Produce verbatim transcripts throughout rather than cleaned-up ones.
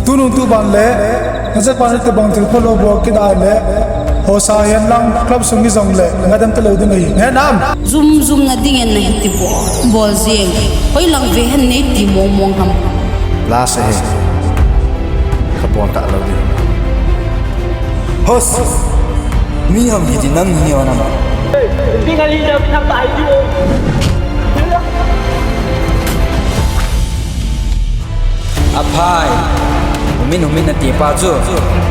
Tunung tuban le, nachapa nati bang thil phalou bol kit a le, hosa hihen lang club sung hi jong le, ngaidam talou ding ahi. Nge nam? Jum jum na ding in nahi ti bol. Bol jeng. Hoilang ve hen nei ti mong mong ham. Last ahi. Kabol talou ding. Host. Mi ham hi ti nan hi o nam. Ding a leader nam ta hi ti o. Aphai. Humin humin nati pa chu.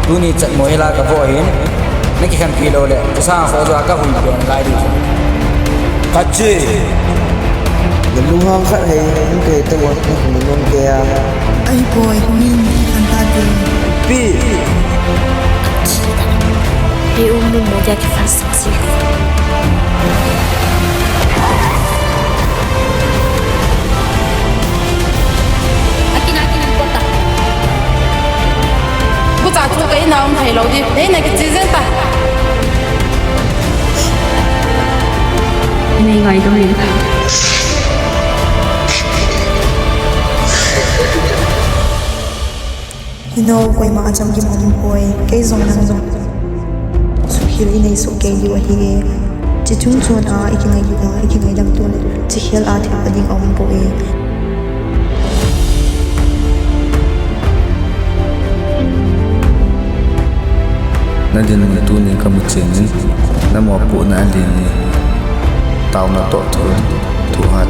Tuni chatmo hi la kavoh hin. Nakikhenpi lou le. Kasang kho jo a kahui pen lai di. Kachi. Nalunghang khat hi, hung kei tawh, nahung nung kei a. Ai boy, min, kan ta ding. Pi. He um, min mo dia ki fan sexy. Akin, akin, ang kota. Bucha chu ka ina um thei lou di. Dei na kichi jeng ta. Nei ngai dong in. Hino, koima acham kim um poi, kei jong nang jong. Sukhel inei soh kei diu ahi e. Chi chung chon a, ikingai diu a, ikingaidam tu le. Chi khel a thil pa ding a um poi. Nadin tuni kamu chen in, namopohna alen in, taona toh thu, thuhat.